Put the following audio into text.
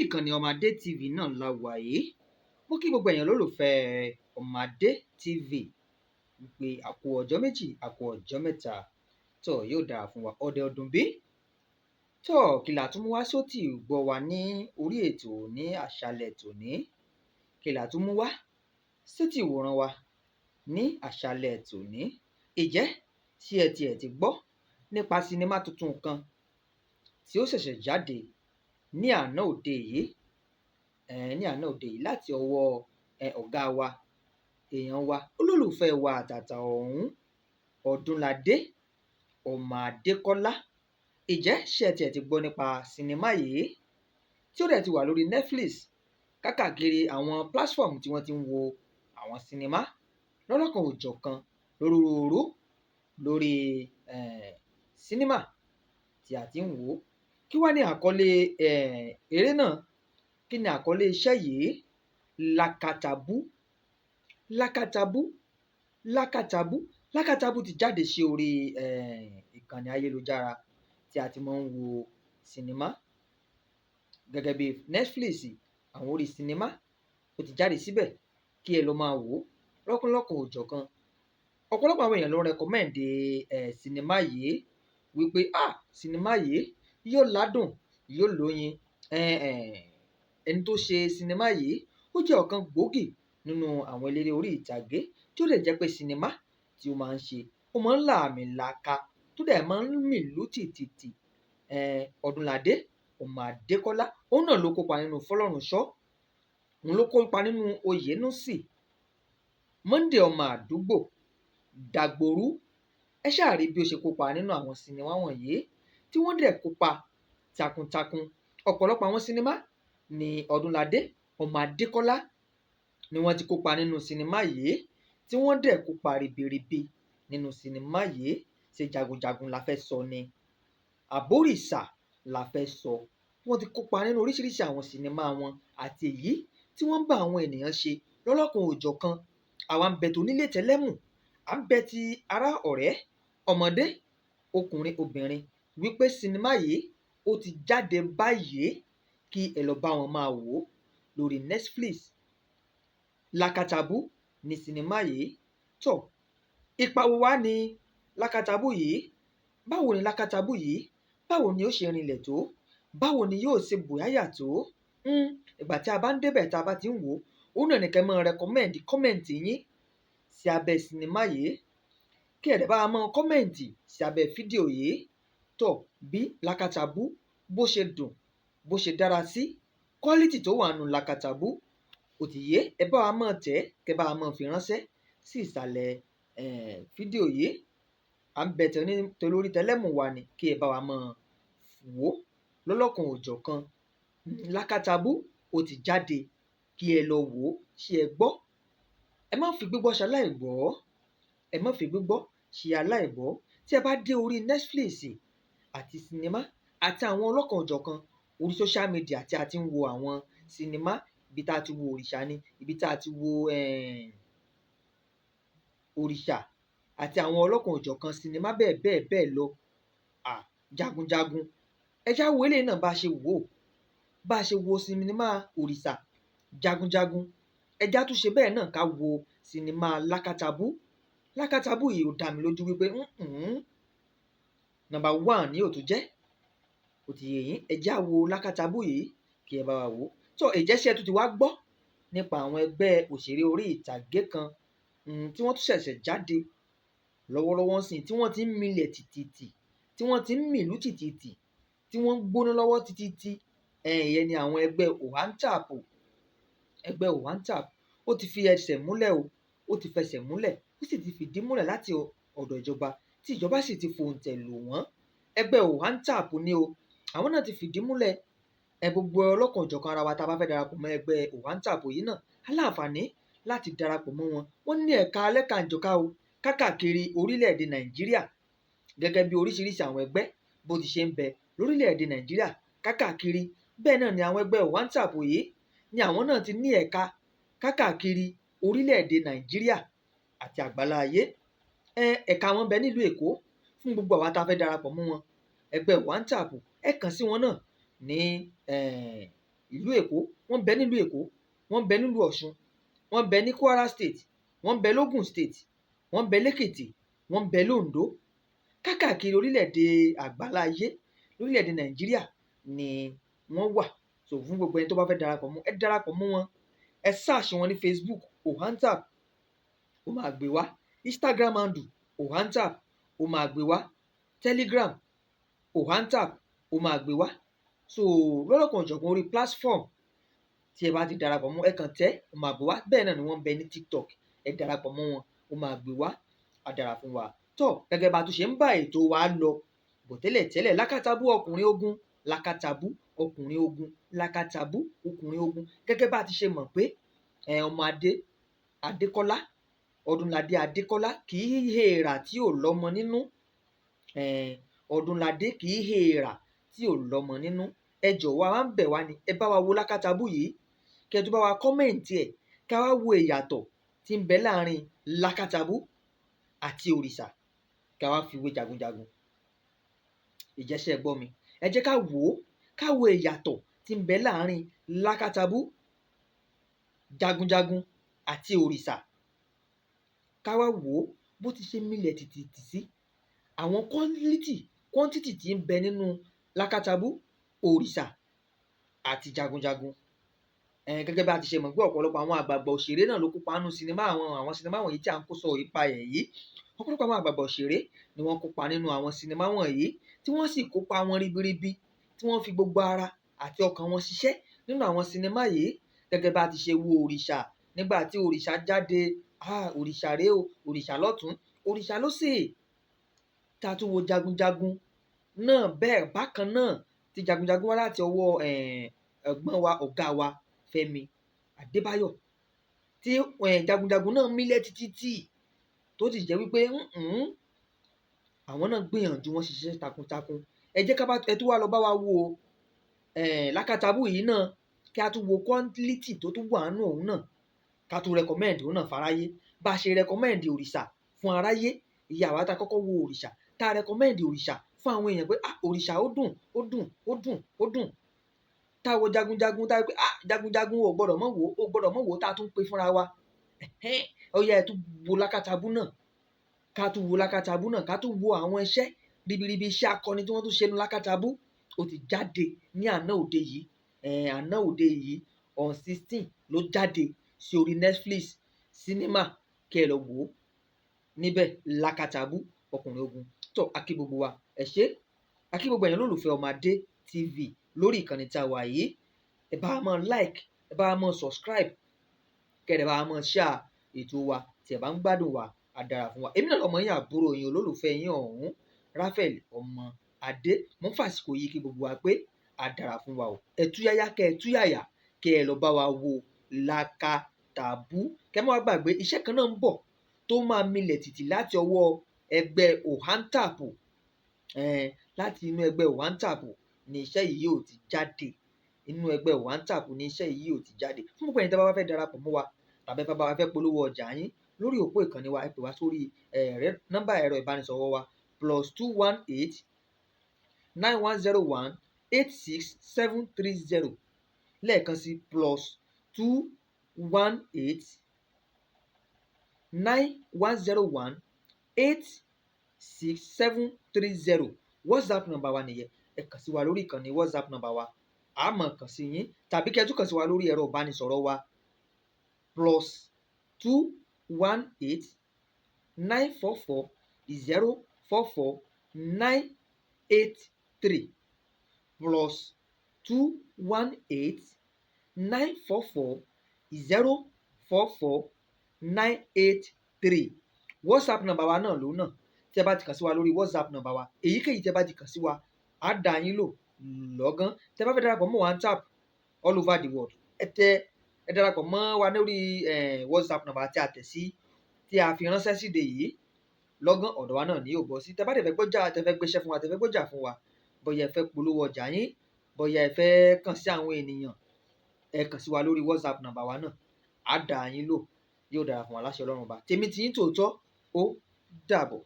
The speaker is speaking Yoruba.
Ìkànnì Ọmọadé TV náà la wà yìí. Mo kí gbogbo èèyàn lólùfẹ́ Ọmọadé TV wípé àkú ọjọ́ méjì, àkú ọjọ́ mẹ́ta, tó yóò dára fún wa ọdẹ ọdún bí. Tó kí la tún mú wá sótì gbọ́ wa ní orí ètò ní àṣálẹ́ tòní? Kí la tún mú wá sétí ìwòran wa ní àṣálẹ́ tòní? Ìjẹ́ tí ẹ tiẹ̀ ti gbọ́ nípa sinimá tuntun kan tí ó ṣẹ̀ṣẹ̀ jáde ní àná òde yìí, ní àná òde yìí láti ọwọ́ ọ̀gá wa, èèyàn wa, olólùfẹ́ wa àtàtà ọ̀hún, Ọdúnladé ọmọ Adékọ́lá. Ìjẹ́ ṣé ẹ tiẹ̀ ti gbọ́ nípa sinimá yìí tí ó dẹ̀ ti wà lórí Netflix kákàkiri àwọn platform tí wọ́n ti ń wo àwọn sinimá lọ́lọ́kan òjọ̀kan lórúurú lórí sinimá tí a ti ń wò ó? Kí wá ní àkọlé eré náà? Kí ni àkọlé iṣẹ́ yìí? Lákàtàbú, Lákàtàbú, Lákàtàbú. Lákàtàbú ti jáde sí orí ìkànnì ayélujára tí a ti máa ń wo sinimá gẹ́gẹ́ bí Netflix, àwọn orí sinimá ó ti jáde síbẹ̀ kí ẹ lọ máa wò ó lọ́kànlọ́kàn òjọ̀kan. Ọ̀pọ̀lọpọ̀ àwọn èèyàn ló ń recommend sinimá yìí wípé sinimá yìí yóò ládùn, yóò lóyin. Ẹni tó ṣe sinimá yìí ó jẹ́ ọ̀kan gbòógì nínú àwọn eléré orí ìtàgé tí ó lè jẹ́ pé sinimá tí ó máa ń ṣe ó máa ń lààmìlaaka tó dẹ̀ máa ń mìlú tìtìtì. Ọdúnladé ọmọ Adékọ́lá, òun náà ló kópa nínú Fọlọ́runṣọ́, òun ló kópa nínú Oyènúsì, Monday ọmọ àdúgbò, Dàgbòrú. Ẹ ṣáà rí bí ó ṣe kópa nínú àwọn sinimá wọ̀nyí tí wọ́n dẹ̀ kópa takuntakun. Ọ̀pọ̀lọpọ̀ àwọn sinimá ní Ọdúnladé ọmọ Adékọ́lá ni wọ́n ti kópa nínú sinimá yìí tí wọ́n dẹ̀ kópa ribiribi nínú sinimá yìí. Ṣe jagunjagun la fẹ́ sọ ni, àbórìṣà la fẹ́ sọ? Wọ́n ti kópa nínú oríṣiríṣi àwọn sinimá wọn àti èyí tí wọ́n ń bá àwọn ènìyàn ṣe lọ́lọ́kan òjọ̀kan. Àwa ń bẹ tonílé tẹlẹ́mù, à ń bẹ ti ará ọ̀rẹ́, ọmọdé, ọkùnrin, obìnrin wípé sinimá yìí ó ti jáde báyìí kí ẹ lọ bá wọn máa wò ó lórí Netflix. Lákàtàbú ni sinimá yìí. Tó ipa wo wá ni Lákàtàbú yìí? Báwo ni Lákàtàbú yìí? Báwo ni ó ṣe rinlẹ̀ tó? Báwo ni yóò ṣe bùyáyà tó? Ìgbà tí a bá ń débẹ̀ tá a bá ti ń wò ó, òun náà ni kẹ́ máa recommend comment yín sí abẹ́ sinimá yìí, kí ẹ dẹ̀ bá wa máa comment sí abẹ́ fídíò yìí. Tó bí Lákàtàbú bó ṣe dùn, bó ṣe dára sí, quality tó wà nù Lákàtàbú ó ti yé, ẹ bá wa máa tẹ̀, kẹ́ bá wa máa fi ránṣẹ́ sí ìsàlẹ̀ fídíò yìí. À ń bẹ tolórí tẹlẹ́mù wa ni kí ẹ bá wa máa wò ó lọ́lọ́kan òjọ̀kan. Lákàtàbú ó ti jáde kí ẹ lọ wò ó. Ṣé ẹ gbọ́? Ẹ má fi gbígbọ́ ṣe aláìgbọ́, ẹ má fi gbígbọ́ ṣe aláìgbọ́. Tí ẹ bá dé orí Netflix àti sinimá àti àwọn ọlọ́kan òjọ̀kan orí social media tí a ti ń wo àwọn sinimá, ibi tá a ti wo òrìṣà ni, ibi tá a ti wo òrìṣà àti àwọn ọlọ́kan òjọ̀kan sinimá bẹ́ẹ̀ bẹ́ẹ̀ bẹ́ẹ̀ lọ. Jagunjagun, ẹ já wo eléyìí náà bá a ṣe wò ó, bá a ṣe wo sinimá òrìṣà jagunjagun, ẹ já tún ṣe bẹ́ẹ̀ náà ká wo sinimá Lákàtàbú. Lákàtàbú yìí ó dá mi lójú wípé number one ni yóò tún jẹ́. Ó ti yé yín, ẹ já wo Lákàtàbú yìí kí ẹ bá wa wò ó. Tó ìjẹ́ ṣé ẹ tún ti wá gbọ́ nípa àwọn ẹgbẹ́ òṣèré orí ìtàgé kan tí wọ́n tún ṣẹ̀ṣẹ̀ jáde lọ́wọ́lọ́wọ́ sìn, tí wọ́n ti ń milẹ̀ tìtìtì, tí wọ́n ti ń mìlú tìtìtì, tí wọ́n ń gbóná lọ́wọ́ títítí? Ìyẹn ni àwọn ẹgbẹ́ Ohantap. Ẹgbẹ́ Ohantap ó ti fi ẹsẹ̀ múlẹ̀ o, ó ti fẹsẹ̀ múlẹ̀, ó sì ti fìdí múlẹ̀ láti ọ̀dọ̀ ìjọba, tí ìjọba sì ti fòǹtẹ̀ lù wọ́n. Ẹgbẹ́ Ohantap ni o, àwọn náà ti fìdí múlẹ̀. Gbogbo ọlọ́kan òjọ̀kan ara wa tá a bá fẹ́ darapọ̀ mọ́ ẹgbẹ́ Ohantap yìí náà, á láǹfààní láti darapọ̀ mọ́ wọn. Wọ́n ní ẹ̀ka lẹ́kànjọ̀ka o kákàkiri orílẹ̀-èdè Nàìjíríà gẹ́gẹ́ bí oríṣiríṣi àwọn ẹgbẹ́ bó ti ṣe ń bẹ lórílẹ̀-èdè Nàìjíríà kákàkiri. Bẹ́ẹ̀ náà ni àwọn ẹgbẹ́ Ohantap yìí ni àwọn náà ti ní ẹ̀ka kákàkiri orílẹ̀-èdè Nàìjíríà àti àgbálá ayé. Ẹ̀ka wọn bẹ nílùú Èkó. Fún gbogbo àwa tá a fẹ́ darapọ̀ mọ́ wọn, ẹgbẹ́ Ohantap, ẹ kàn sí wọn náà ní Ìlú Èkó, wọ́n ń bẹ nílùú Èkó, wọ́n ń bẹ nílùú Ọ̀ṣun, wọ́n ń bẹ ní Kwara State, wọ́n ń bẹ lógùn State, wọ́n ń bẹ lẹ́kìtì, wọ́n ń bẹ lóńdó, káàkiri orílẹ̀-èdè àgbáláyé, lórílẹ̀-èdè Nàìjíríà ni wọ́n wà. So fún gbogbo ẹni tó bá fẹ́ darapọ̀ mọ́, ẹ darapọ̀ mọ́ wọn. Ẹ search wọn ní Facebook, Ohantap, ó máa gbé wá. Instagram handle Ohantap, ó máa gbé wá. Telegram Ohantap, ó máa gbé wá. So lọ́lọ́kan òjọ̀kan orí platform tí ẹ bá ti darapọ̀ mọ́, ẹ kàn tẹ́, ó máa gbé wá. Bẹ́ẹ̀ náà ni wọ́n ń bẹ ní TikTok, ẹ darapọ̀ mọ́ wọn, ó máa gbé wá. Á dára fún wa. Tó gẹ́gẹ́ bá a tún ṣe ń bá ètò wa lọ bọ̀ tẹ́lẹ̀ tẹ́lẹ̀, Lákàtàbú ọkùnrin ogun, Lákàtàbú ọkùnrin ogun, Lákàtàbú ọkùnrin ogun. Gẹ́gẹ́ bá a ti ṣe mọ̀ pé ọmọ Adé Adékọ́lá, Ọdúnladé Adékọ́lá kì í hèèrà tí ò lọ́mọ nínú. Ọdúnladé kì í hèèrà tí ò lọ́mọ nínú. Ẹ jọ̀wọ́, a máa ń bẹ̀ wá ni, ẹ bá wa wo Lákàtàbú yìí, kí ẹ tún bá wa comment ẹ̀, ká wá wo ìyàtọ̀ tí ń bẹ láàrin Lákàtàbú àti òrìṣà, ká wá fi wé jagunjagun. Ìjẹ́sẹ̀ gbọ́ mi, ẹ jẹ́ ká wò ó, ká wo ìyàtọ̀ tí ń bẹ láàrin Lákàtàbú, jagunjagun àti òrìṣà, ká wá wò ó bó ti ṣe milẹ̀ tìtìtì sí àwọn quantity tí ń bẹ nínú Lákàtàbú, òrìṣà àti jagunjagun. Gẹ́gẹ́ bá a ti ṣe mọ̀ pé ọ̀pọ̀lọpọ̀ àwọn àgbààgbà òṣèré náà ló kópa nínú sinimá, àwọn sinimá wọ̀nyí tí à ń kó sọ ipa ẹ̀ yìí. Ọ̀pọ̀lọpọ̀ àwọn àgbààgbà òṣèré ni wọ́n kópa nínú àwọn sinimá wọ̀nyí, tí wọ́n sì kópa wọn ribiribi, tí wọ́n fi gbogbo ara àti ọkàn wọn ṣiṣẹ́ nínú àwọn sinimá yìí. Gẹ́gẹ́ bá a ti ṣe wo òrìṣà, nígbà tí òrìṣà jáde, òrìṣà rèé o, òrìṣà lọ́tùn, òrìṣà lósì. Tá a tún wo jagunjagun náà bẹ́ẹ̀ bákan náà, tí jagunjagun wá láti ọwọ́ ẹ̀gbọ́n wa, ọ̀gá wa Fẹ́mi Adébáyọ̀, tí jagunjagun náà mílẹ̀ títí, tó sì jẹ́ wípé àwọn náà gbìyànjú, wọ́n ṣiṣẹ́ takuntakun. Ẹ jẹ́ ká bá ẹ tún wá lọ bá wa wo Lákàtàbú yìí náà, kí a tún wo quality tó tún wà nínú òun náà, ká tún recommend òun náà fáráyé. Bá a ṣe recommend òrìṣà fún aráyé, ìyá àwa tá a kọ́kọ́ wo òrìṣà, tá a recommend òrìṣà fún àwọn èèyàn pé òrìṣà ó dùn, ó dùn, ó dùn, ó dùn. Tá a wo jagunjagun, tá a pé jagunjagun ò gbọ́dọ̀ mọ̀ wò, ó gbọ́dọ̀ mọ̀ wò, tá a tún pè fúnra wa. Ó yẹ ẹ tún wo Lákàtàbú náà, ká tún wo Lákàtàbú náà, ká tún wo àwọn iṣẹ́ ribiribi, iṣẹ́ akọni tí wọ́n tún ṣe nu Lákàtàbú. Ó ti jáde ní àná òde yìí, àná òde yìí on 16 ló jáde sí orí Netflix cinema, kí ẹ lọ wò ó níbẹ̀, Lákàtàbú ọkùnrin ogun. Tó a kí gbogbo wa, ẹ ṣé, a kí gbogbo ẹ̀yin olólùfẹ́ Ọmọadé TV lórí ìkànnì tí a wà yìí. Ẹ bá wa máa like, ẹ bá wa máa subscribe, kẹ́ ẹ bá wa máa share ètò wa tí ẹ bá ń gbádùn wa. Á dára fún wa. Èmi náà lọmọ yín, àbúrò yín, olólùfẹ́ yín ọ̀hún, Raphael ọmọ Adé. Mo ń fàsìkò yìí kí gbogbo wa pé á dára fún wa o. Ẹ túyáyá, kẹ́ ẹ túyàyà, kẹ́ ẹ lọ bá wa wo Lákàtàbú. Kẹ́ má wá gbàgbé, iṣẹ́ kan náà ń bọ̀ tó máa milẹ̀ tìtì láti ọwọ́ ẹgbẹ́ Ohantap. Láti inú ẹgbẹ́ Ohantap ni iṣẹ́ yìí yóò ti jáde. Inú ẹgbẹ́ Ohantap ni iṣẹ́ yìí yóò ti jáde. Fún gbogbo ẹ̀yin tí a bá fẹ́ darapọ̀ mọ́ wa tàbí ẹ bá wa fẹ́ polówó ọjà yín lórí òpó ìkànnì wa, ẹ pè wá sórí nọ́mbà ẹ̀rọ ìbánisọ̀rọ̀ wa +218 9101 86730. Lẹ́ẹ̀kan sí, +218 9101 86730. WhatsApp number wa nìyẹn. Ẹ kàn sí wa lórí ìkànnì WhatsApp number wa, a máa kàn sí yín, tàbí kí ẹ tún kàn sí wa lórí ẹ̀rọ ìbánisọ̀rọ̀ wa +218 944 044 983, +218 944 044 983. WhatsApp number wa náà ló náà. Tí ẹ bá ti kàn sí wa lórí WhatsApp number wa, èyíkéyìí tí ẹ bá ti kàn sí wa, á dá yín lò lọ́gán. Tí ẹ bá fẹ́ darapọ̀ mọ́ Ohantap all over the world, ẹ tẹ ẹ darapọ̀ mọ́ wa lórí WhatsApp number tí a tẹ̀ sí, tí a fi ránṣẹ́ síde yìí, lọ́gán ọ̀dọ̀ wa náà ni yóò bọ́ sí. Tẹ bá dẹ̀ fẹ́ gbọ́jà, tẹ fẹ́ gbéṣẹ́ fún wa, tẹ fẹ́ gbọ́jà fún wa, bóyá ẹ fẹ́ polówó ọjà yín, bóyá ẹ fẹ́ kàn sí àwọn ènìyàn, ẹ kàn sí wa lórí WhatsApp number wa náà, á dá yín lò. Yóò dára fún wa láṣẹ Ọlọ́run ọba. Tèmi tiyín tòótọ́, ó dàbọ̀.